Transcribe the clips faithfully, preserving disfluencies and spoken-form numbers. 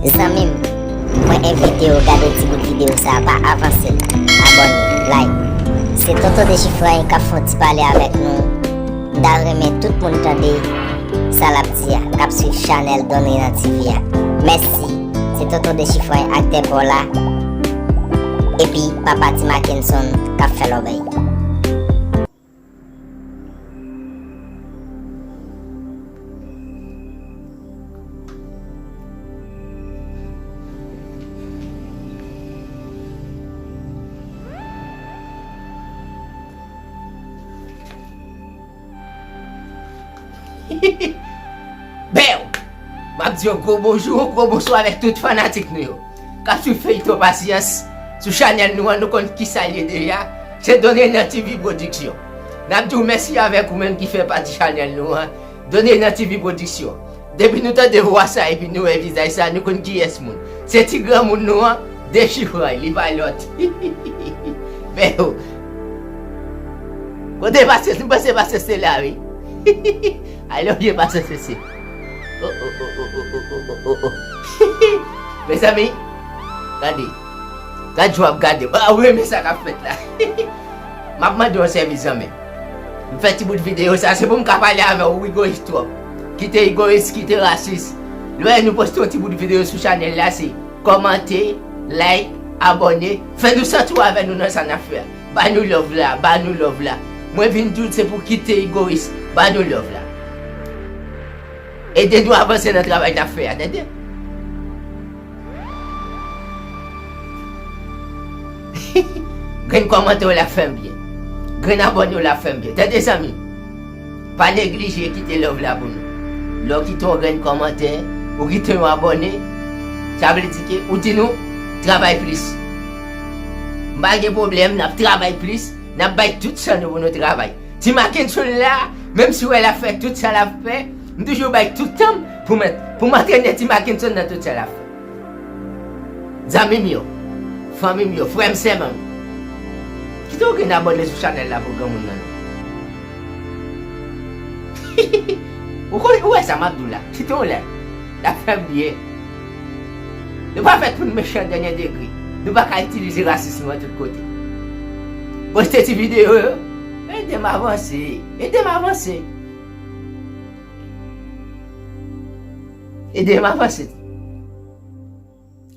Zanmi m, mwen envite w gade ti bout videyo sa a, pa avanse l. Abòne, like. Se Tonton Dechifrany k ap fè yon ti pale avèk nou. M ta renmen tout moun tande sa l ap di a, k ap swiv chanèl Don Renan T V a. Mèsi. Se Tonton Dechifrany, aktè pa w la. Epi Papa Ti Mackenson k ap fè lòbèy. Bèw! M ap di yon gwo bonjou, yon gwo bonswa avèk tout fanatik nou yo k ap swiv feyton Pasyans sou chanèl nou an. Nou konn kisa l ye deja, se Don Renan T V Pwodiksyon. N ap di w mèsi avèk ou menm ki fè pati chanèl nou an, Don Renan T V Pwodiksyon. Depi nou tande vwa sa epi nou wè vizaj sa, nou konn kiyès moun. Se ti granmoun nou an, Dechifrany, li pa lòt. Bèw! Kote Pasyans, m panse Pasyans te la, wi. Alò, byen Pasyans, mesye. Oh, oh, oh, oh, oh, oh, oh, oh, oh. Mezanmi, gade. Gad jan w ap gade. Ah, ou renmen sa k ap fèt la. M ap mande w yon sèvis, zanmi. M fè ti bout videyo sa, se pou m ka pale avè w, ou egoyis twòp. Kite egoyis, kite rasis. Lè nou poste yon ti bout videyo sou chanèl la, se kòmante, like, abòne, fè nou santi w avè nou nan sa n ap fè a. Ba nou love la, ba nou love la. Mwen vin di w se pou kite egoyis, ba nou love la. Ede nou avanse nan travay n ap fè a, tande? Grenn kòmantè w la fè m byen. Grenn abòne w la fè m byen. Tande, zanmi m. Pa neglije kite love la pou nou. Lè w kite yon grenn kòmantè, ou kite yon abòne, sa vle di ke ou di nou travay plis. M pa gen pwoblèm, n ap travay plis, n ap bay tout san nou pou nou travay. Ti Mackenson la, menm si w wè l ap fè tout sa l ap fè, m toujou bay tout tan m pou m, pou m antrene Ti Mackenson nan tout sa l ap fè. Zanmi m yo, fanmi m yo, frè m, sè m, kite yon grenn abòne sou chanèl la pou granmoun nan non. Ou konn, ou wè sa m ap di w la, kite yon like. L ap fè m byen. Nou pa fèt pou n mechan dènye degre. Nou pa ka itilize rasis nou an tout kote. Poste ti videyo yo. Ede m avanse. Ede m avanse. Ede m avanse.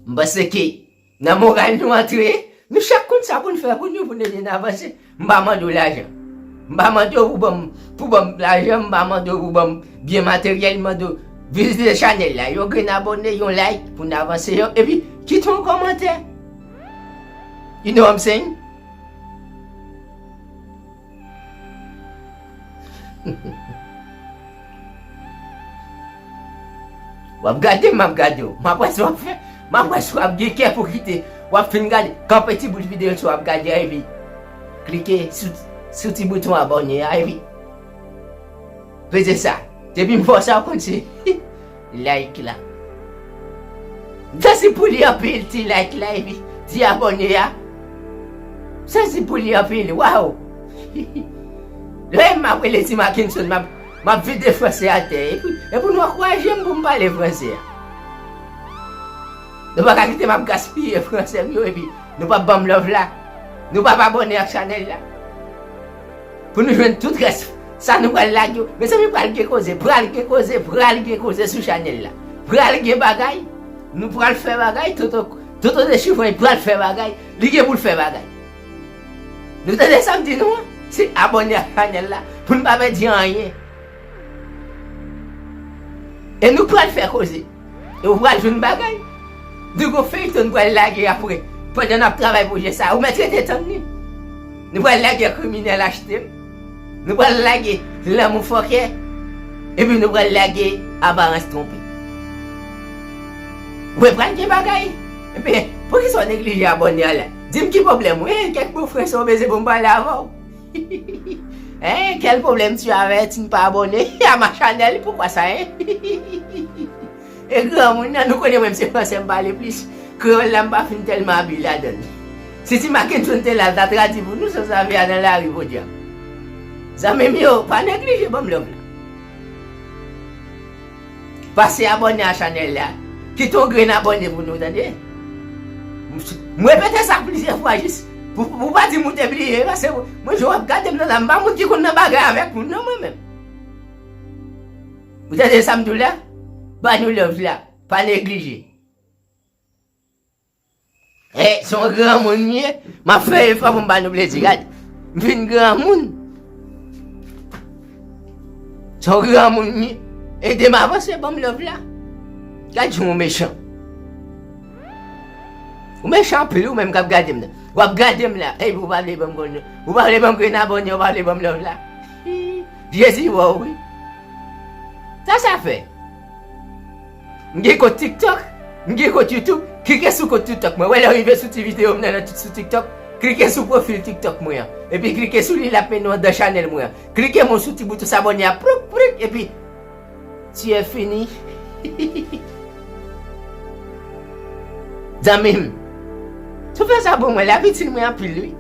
M panse ke nan moral nou antre, nou chak konn sa pou n fè pou nou, pou n ede n avanse. M pa mande w lajan. M pa mande w pou ban m, pou ban m lajan, m pa mande w pou ban m byen materyèl, m mande w vizite chanèl la, yon grenn abòne, yon like pou n avanse, yon, epi kite yon kòmantè. You know what I'm saying? W ap gade m, m ap gade w. M ap wè si w ap fè. M ap wè si w ap gen kè pou kite. W ap fin gade. Kanpe ti bout videyo sa w ap gade a epi klike sou, sou ti bouton abòne a epi peze sa. Depi m fè w sa, w konn se like la. M sansib pou li anpil, ti like la, epi ti abòne a. M sansib pou li anpil, waw! Lè m ap rele Ti Mackenson, m ap, m ap vide fransè atè. Epi, epi nou ankouraje m pou m pale fransè a. Nou pa ka kite m ap gaspiye fransè m yo, epi nou p ap ban m love la. Nou p ap abòne ak chanèl la. Pou nou jwenn tout rès sa nou pral lage yo. Mezanmi, pral gen koze, pral gen koze, pral gen koze sou chanèl la. Pral gen bagay. Nou pral fè bagay. Tonton, Tonton Dechifrany pral fè bagay. Li gen pou l fè bagay. Nou tande sa m di nou an? Se abòne ak chanèl la pou n pa pèdi anyen. E nou pral fè koze. E ou pral jwenn bagay. Nou gon feyton nou pral lage apre. Pandan n ap travay pwojè sa, ou mèt rete tann li. Nou pral lage kriminèl achte m. Nou pral lage lanmou fòkè. Epi nou pral lage aparans twonpe. Ou wè pral gen bagay. Ebyen, poukisa w neglije abòne a la? Di m ki pwoblèm ou? Hein, kèk mo fransè w bezwen pou m pale avè w? Hein, quel problème tu avais, tu n'es pas abonné à ma channel? Poukwa sa, hein? E granmoun nan, nou konnen mwen, se fransè m pale plis. Kreyòl la, m pa fin tèlman abiye ladan l. Si Ti Mackenson te la, l ta tradui pou nou, sanzave a nan lari, podyab. Zanmi m yo, pa neglije ban m love la. Pase abòne a chanèl la. Kite yon grenn abòne pou nou, tande. M repete sa plizyè fwa jis pou, pou pa di m ou te bliye, paske mwen, jan w ap gade m nan la, m pa moun ki konn nan bagay avèk moun non, mwen menm. Ou tande sa m di w la? Ba nou love la. Pa neglije. Eh, se yon granmoun m ye. M ap fè efò pou m ba nou plezi. Gade, m vin granmoun. Se yon granmoun m ye. Ede m avanse, ban m love la. Gade jan w mechan. Ou mechan anpil, ou menm k ap gade m nan. W ap gade m la. Epi ou pa vle ban m konn. Ou pa vle ban m grenn abòne, ou pa vle ban m love la. Jezi wè w, wi. Sa sa fè? M gen kont TikTok, m gen kont YouTube. Klike sou kont TikTok mwen. Wè lè w rive sou ti videyo m nan, nan sou TikTok, klike sou pwofil TikTok mwen an. Epi klike sou li, l ap mennen w nan chanèl mwen an. Klike mwen sou ti bouton s'abonner a, prik, prik, epi tu es fini. Zanmi m, si w fè sa pou mwen, l ap itil mwen anpil, wi.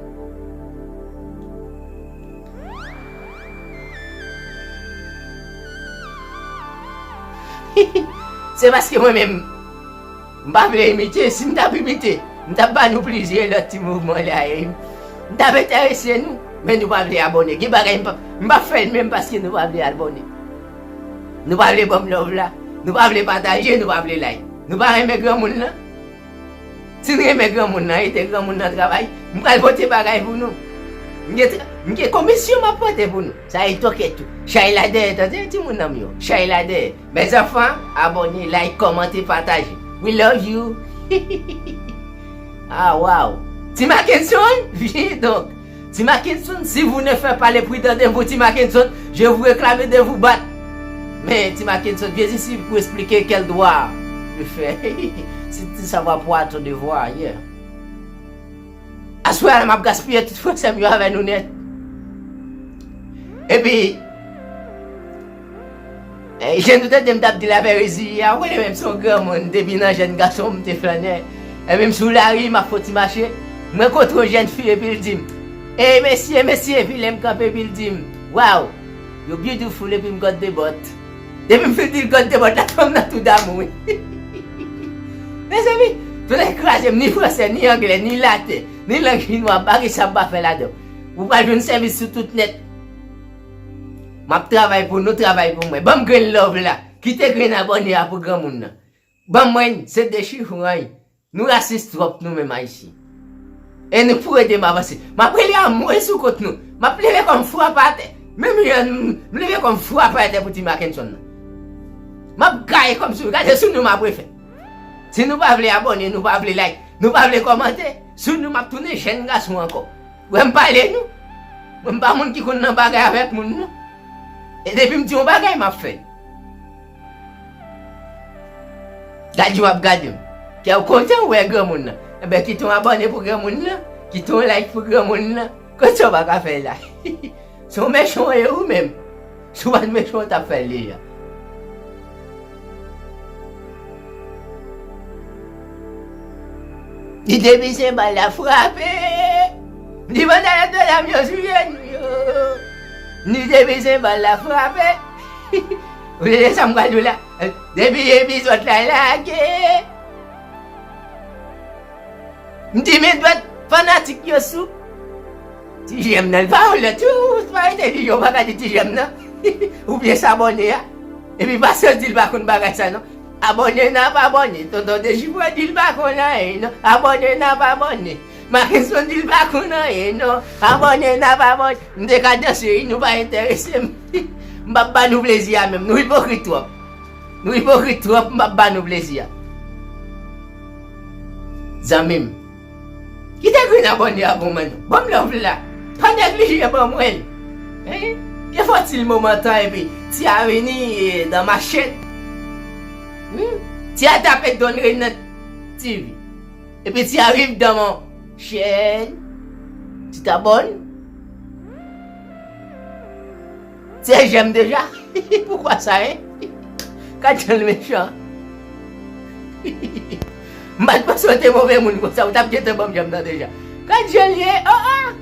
Se paske mwen menm, m pa vle imite. Si m t ap imite, m t ap ba nou plizyè lòt ti mouvman la, e m t ap enterese nou, men nou pa vle abòne. Gen bagay m p ap, m p ap fè l menm paske nou pa vle abòne. Nou pa vle ban m love la. Nou pa vle pataje, nou pa vle like. Nou pa renmen granmoun nan. Si n renmen granmoun nan, ede granmoun nan travay, m pral pote bagay pou nou. M gen tra-, m gen komisyon m ap pote pou nou. Sa e tokèt tou. Chay la dèyè, tande timoun nan m yo. Chay la dèyè. Mes enfants, abòne, like, kòmante, pataje. We love you. Ah, wow. Ti Mackenson, vini donc. Ti Mackenson, si vous ne faites pas les prudents de vous, Ti Mackenson, je vous réclame de vous battre. Mais Ti Mackenson, viens ici pour expliquer quel droit je fais. Si tu ne savais pas ton devoir, yeah. Aswè a, m ap gaspiye tout fransè m yo avè nou nèt. Epi, eh, jan nou tande m t ap di l avè Rezi a, ou konnen menm se yon granmoun, depi nan jèn gason m te flannè. Epi m sou lari, m ap fè ti mache, m rankontre yon jèn fi epi l di m, "Ey, mesye, mesye," epi lè m kanpe epi l di m, "Wow, you beautiful," epi m gòt de bòt. Depi m fin di l gòt de bòt la, fanm nan tou damou wi. Mezanmi, tou lè kraze m, ni fransè, ni anglè, ni laten, ni lang chinwa, m pa gen sa m pa fè ladan. Ou pral jwenn sèvis sou tout nèt. M ap travay pou nou, travay pou mwen. Ban m grenn love la. Kite grenn abòne a pou granmoun nan. Ban mwen, se de chifon an. Nou rasis twòp nou menm Ayisyen. E nou pou ede m avanse. M ap rele a mwen sou kont nou. M ap leve kò m frape atè. Menm jan m leve kò m frape atè pou Ti Mackenson nan. M ap gaye kò m sou, gade sou nou m ap refè. Si nou pa vle abòne, nou pa vle like, nou pa vle kòmante, sou nou m ap tounen jèn gason ankò. Wè m pale nou. Mwen m pa moun ki konn nan bagay avèk moun non. E depi m di yon bagay, m ap fè l. Gad jan w ap gade m. Kè w kontan w wè granmoun nan. Enben, kite yon abòne pou granmoun nan. Kite yon like pou granmoun nan. Konsa w pa ka fè la. Se yon mechan w ye ou menm. Si w pa t mechan, w t ap fè l deja. Li te bizin bal la frape. Li pandan lè dwe dam yo sou jenou yo. Li te bizin bal la frape. Ou tande sa m pral di w la? Depi epizòd la lage. M di men dwèt fanatik yo sou. Ti jèm nan, li pa yon lèt, ou pa rete di yo pa ka di ti jèm nan. Oubyen s'abonner a. Epi pase di l pa konn bagay sa non. Abòne n ap abòne. Tonton Deji Fre di l pa konn anyen non. Abòne n ap abòne. Mackenson di l pa konn anyen non. Abòne n ap abòne. M te ka danse wi, nou pa enterese m. M p ap ba nou plezi a menm. Nou ipokrit twòp. Nou ipokrit twòp, m p ap ba nou plezi a. Zanmi m, kite grenn abòne a pou mwen non. Ban m love la. Pa neglije ban mwen l. Hein? Gen fò ti moman tan epi ti a vini, eh, dans ma chaîne. Hmm? Ti a tape Don Renan T V. Epi ti a rive dans mon chaîne. Tu t'abonnes? Se jèm deja? Poukwa sa, hein? Gad jan l mechan. M pa t panse w te move moun konsa, ou t ap gentan ban m jèm nan deja. Gad jan l ye, oh, oh!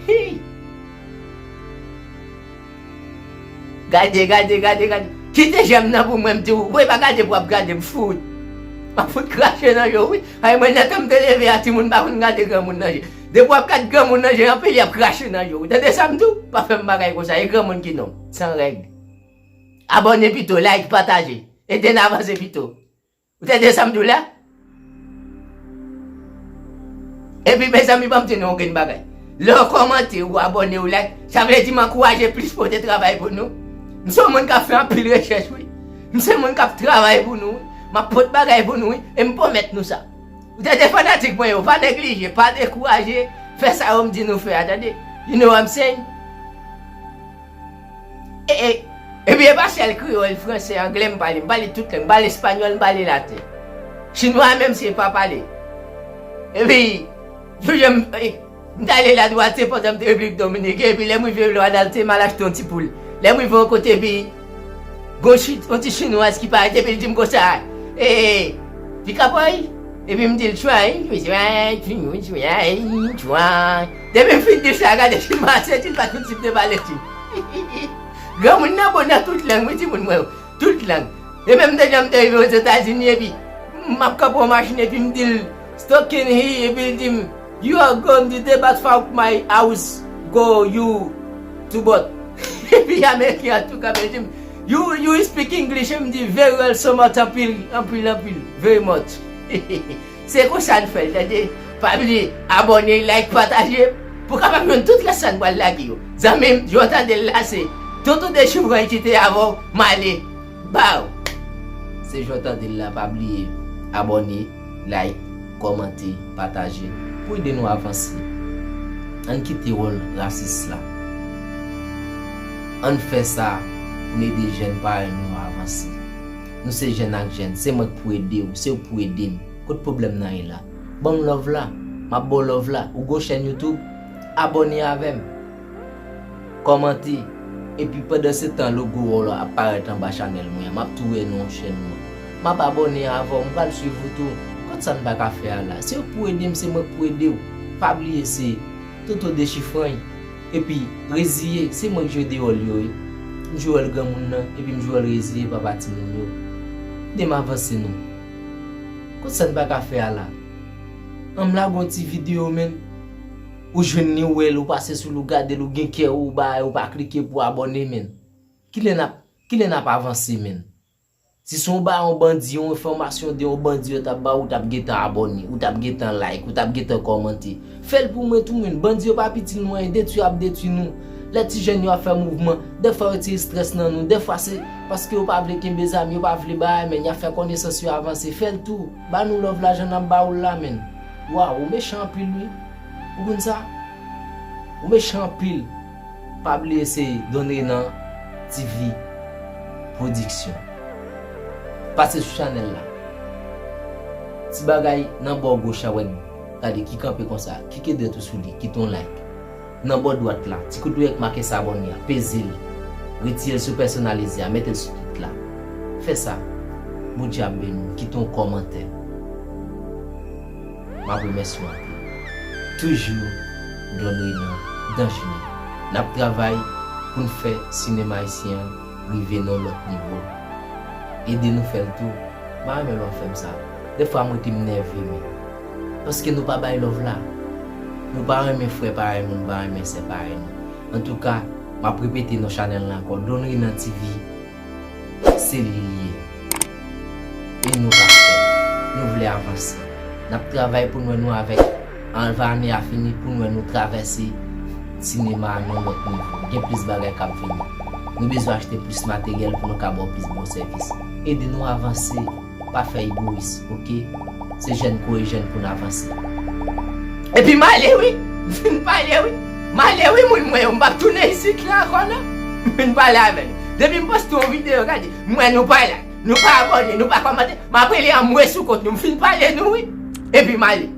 Hi! Gade, gade, gade, gade. Kite jèm nan pou mwen, m di w. Woy, pa gade pou w ap gade m fout. M ap fout krache nan je w, wi. Ay, mwen, nan tan m te leve a, timoun pa konn gade granmoun nan je. Depi w ap gad granmoun nan je, anpil y ap krache nan je w. Ou tande sa m di w? Pa fè m bagay konsa, e granmoun ki non m. San règ. Abòne pito, like, pataje. Ede n avanse pito. Ou tande sa m di w la? Epi, mezanmi, ban m di nou yon grenn bagay. Lè w kòmante, ou abòne, ou like, sa vle di m ankouraje plis pote travay pou nou. M se yon moun k ap fè anpil rechèch, wi. M se moun k ap travay pou nou, wi. M ap pote bagay pou nou, wi. E m pwomèt nou sa. Ou tande fanatik mwen yo, pa neglije, pa dekouraje. Fè sa yo m di nou fè a, tande. You know what I'm saying? E, e, epi e pa sèl kreyòl, fransè, anglè m pale, m pale tout lang, m pale espanyòl, m pale laten. Chinwa menm se pa pale. Epi, jou jan m, e, m t ale ladwat, se pandan m te Repiblik Dominik, epi lè m rive Lwadal, te m al achte yon ti poul. Lè m rive yon kote, epi, gon chi-, yon ti chinwaz ki parèt, epi l di m konsa, e, Pikapoy? Epi m di l, Chwa, wi, chwa, chwa, chwa. Depi m fin di l sa, gade, chinwaz, se ti l pa t fin sip de pale ti. Granmoun nan bon nan tout lang, wi, timoun mwen yo. Tout lang. E menm de jan m te rive Ozetazini, epi m ap kanpe yon machin, epi m di l, Stock in here, epi l di m, You are going to the back of my house, go you to boat. Epi Ameriken an tou kanpe, l di m, You, you speak English? M di, Very well, so much, anpil, anpil, anpil, very much. Se konsa n fè l, tande. Pa bliye, abòne, like, pataje, pou w kapab jwenn tout rès sa n pral lage yo. Zanmi m, jan w tande l la, se Tonton Dechifrany ki te avè w, m ale, baw. Se jan w tande l la, pa bliye, abòne, like, kòmante, pataje, pou ede nou avanse. Ann kite wòl rasis la. Ann fè sa pou n ede jèn parèy nou avanse. Nou se jèn ak jèn, se mwen k pou ede w, se w k pou ede m. Kot pwoblèm nan ye la? Ban m love la. M ap ba w love la. Ou gon chèn YouTube? Abòne avè m. Kòmante. Epi pandan se tan, logo w la ap parèt anba chanèl mwen an. M ap tou wè non chèn mwen. M ap abòne avè w. M pral swiv ou tou. Kot sa n pa ka fè a la? Se w k pou ede m, se mwen k pou ede w. Pa bliye se Toto Dechifrany. Epi, reziye, se mwen k jwe de wòl yo, wi. M jwe wòl granmoun nan, epi m jwe wòl reziye papa timoun yo. Ede m avanse non. Kot sa n pa ka fè a la? An m lage yon ti videyo, menn. Ou jwenn li, ou wè l, ou pase sou li, ou gade l, ou gen kè, ou bay, ou pa klike pou abòne, menn. Kilè n ap, kilè n ap avanse, menn? Si se yon ba yon bandi, yon enfòmasyon de yon bandi yo t ap ba w, ou t ap gentan abòne, ou t ap gentan like, ou t ap gentan kòmante. Fè l pou mwen tou, menn. Bandi yo pa piti lwen, detwi y ap detwi nou. Lè ti jèn yo ap fè mouvman, dèfwa yo tire estrès nan nou, dèfwa se paske yo pa vle kenbe zam, yo pa vle bagay, men y ap fè konesans yo avanse. Fè l tou. Ba nou love la jan n ap ba ou l la, menn. Waw, ou mechan anpil, wi. Ou konn sa? Ou mechan anpil. Pa bliye se Don Renan T V Production. Pase sou chanèl la. Ti bagay nan bò goch la, wè, gade, ki kanpe konsa, ki kedrèt ou sou li, kite yon like. Nan bò dwat la, ti kout dwèt make sabòne a, peze l. Retire l sou pèsonalize a, mete l sou tout la. Fè sa. Bondye ap beni w, kite yon kòmantè. M ap remèsye w anpil. Toujou Don Renan, Danjine. N ap travay pou n fè sinema ayisyen an rive nan yon lòt nivo. Ede nou fè l tou. M pa renmen lè w fè m sa. Dèfwa m rete m nève, men. Paske nou pa bay love la. Nou pa renmen frè parèy nou, nou pa renmen sè parèy nou. Antouka, m ap repete non chanèl la ankò, Don Renan T V. Se li l ye. E nou ka fè l. Nou vle avanse. N ap travay pou n wè nou avèk, anvan ane a fini, pou n wè nou travèse sinema a nan lòt nivo. Gen plis bagay k ap vini. Nou bezwen achte plis materyèl pou nou ka ba w plis bon sèvis. Ede nou avanse. Pa fè egoyis, oke? Se jèn kore jèn pou n avanse. Epi m ale wi. M fin pale wi. M ale wi moun mwen yo. M p ap tounen isit la ankò non. M fin pale avè nou. Depi m poste yon videyo, gade, m wè nou pa like, nou pa abòne, nou pa kòmante, m ap rele anmwe sou kont nou. M fin pale nou wi. Epi m ale.